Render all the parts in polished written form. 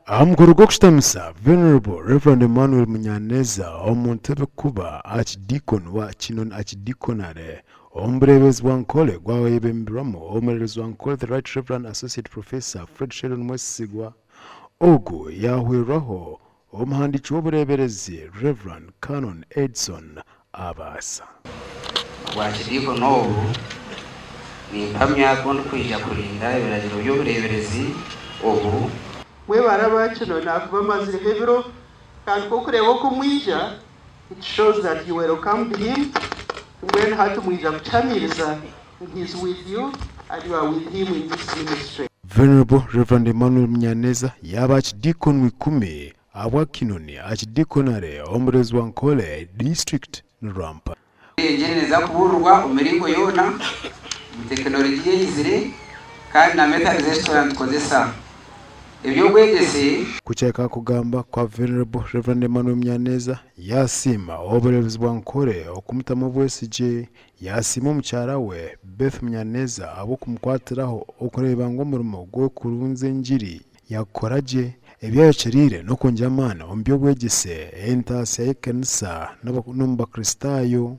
Aha mukoro gw'okushutamisa Venerable Rev. Emmanuel Munyaneza omu ntebe kuba Archdeacon wa Kinoni Archdeaconry omu bureeberezi bwa Nkole gwayebemberwamu Omureeberezi wa Nkole The Right Rev. Associate Professor Fred Sheldon Mwesigwa. Ogu yaahwerwaho Omuhandiiki w'obureeberezi Rev. Canon Edson Abaasa. Obwakidiikoni obu nimpamya ku ndikwija kurinda ebiragiro by'obureeberezi obu. Mwebare aba Kinoni ahakuba mazireho ebiro kandi ku okureeba oku mwija it shows that you welcomed him mbwenu hati mwija kukihamiiriza ngu he is with you and you are with him in this ministry. Venerable Rev. Emmanuel Munyaneza yaaba Archdeacon w'ikumi ahabwa Kinoni Archdeaconary omurezi wa Nkole District Rwampa. Engiri neeza kubuurirwa omu miringo yoona, omu tekinologiya eizire kandi na methods ezi twena nitukozesa. Eby'obwegyese. Kukyeka kugamba kwa Venerable Rev. Emmanuel Munyaneza, yaasiima obureebezi bwa Nkore okumutamu obwesigye Yaasiima omukyara we, Beth Munyaneza ahabw'okumukwatiraho okureeba ngu omurimo gw'okurunza engiri yaagukora gye. Ebi yaayokyeriire n'okwongyera amaani omu by'obwegyese, entaasya y'ekanisa n'omu bakristaayo,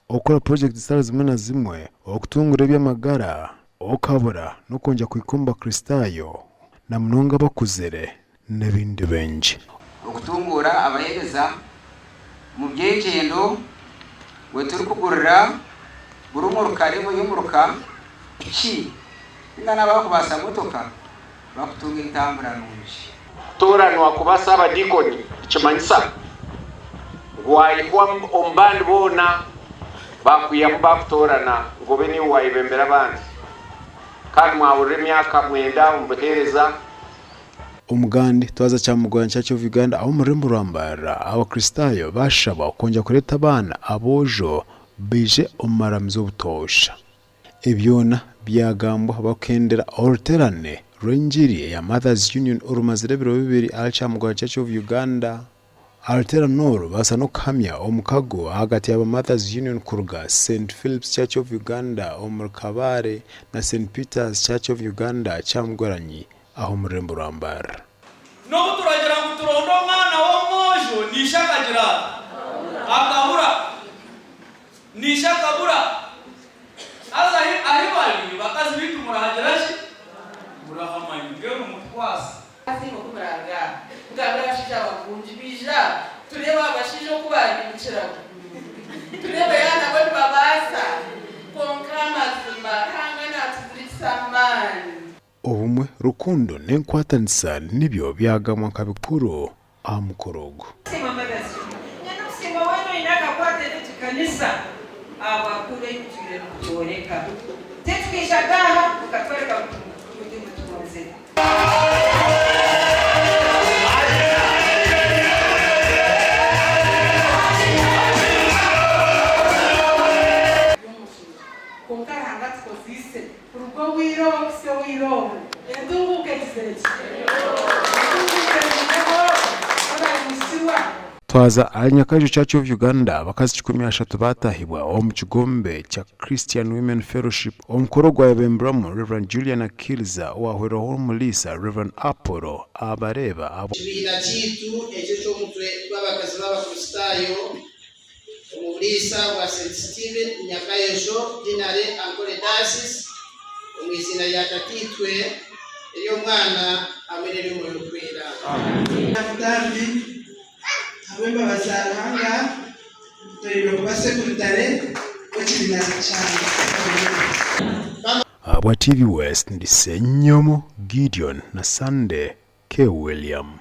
okukora purojekiti zitari zimwe na zimwe, okutunguura eby'amagara, okukabura n'okwongyera kuhika omu bakristaayo na munonga abakuzire n'ebindi bingi. Okutunguura abaheereza omu by'engyendo bwe turikugurira buri muruka levo y'omuruka piki ninga n'abarikubaasa motoka bakutunga entambura nungi. Kutooranwa kuba saabadiikoni nikimanyisa ngu waihwa omu bandi boona, baakwihamu baakutoorana ngu obe niiwe waayebembera abandi. Kandi mwahurira emyaka mwenda omu buheereza. Omugandi twaza Kyamugwanya Church of Uganda ahu omu rurembo rwa Mbarara Abakristaayo baashabwa kwongyera kureeta abaana aboojo baije omu maramizo obutoosha. Ebi byona byagambwa barikuhendera oruteerane rw'engiri eya Mothers Union orumazire ebiro bibiri ahari Kyamugwanya Church of Uganda. Aha ruteerane oru baasa n'okuhamya omukago ahagati ya ba Mothers Union kuruga Saint Philip's Church of Uganda omuri Kabale na Saint Peter's Church of Uganda Kyamugwaranyi aha omu rurembo rwa Mbarara. N'obu turagira ngu turonde omwana w'omwojo, naija akagira ata? Akabura. Naija akabura. Haza ahi ahi bari, bakazi baitu murahagira ki? Murahamanya. Mbwenu mutukwase. Haza imwe ku muraabe aha, mugambire abashaija abakungi baije aha, tureebe aba bashaija oku baabimukiramu, tureebe yaaba nabo nibabaasa. Kwonka amazima, Ruhanga naatuzirikisa amaani. Obumwe, rukundo n'enkwatanisa nibyo byagambwa nka bikuru aha mukoro ogu. Kusiima Mothers Union. Nyine okusiima weena oine akakwate n'egi kanisa ahabwakukunda ei mutwire nimutworeka. Titwijaga aha mukatworeka ngu timutukunzire. Kwonka Ruhanga atukozeise Kuruga obwire obu okuhitsya obwire obu, entunguuka egizire ki? Entunguuka ebiireho n'abaimukirwa. Twaza ahari Nyakaijo Church of Uganda, abakazi 30 baatahibwa omu kigombe kya Christian Women Fellowship. Omukoro gwayebemberwamu Rev. Julian Akiriza owahwerwaho omuriisa Rev. Apollo Abareeba. Ekibiina kyaitu eki eky'omutwe gw'abakazi b'Abakristaayo omu buriisa bwa St Stephen Nyakayojo Deanery Ankole Diocese omu eiziina rya Tataitwe, ery'Omwana hamwe n'ery'Omwoyo Orikwera. Nyabutambi, ahabw'embabazi za Ruhanga, ntoreirwe kuba sekurutare w'ekibiina kya Ahabwa TV West ndi Ssenyomo Gideon na Sunday K. William.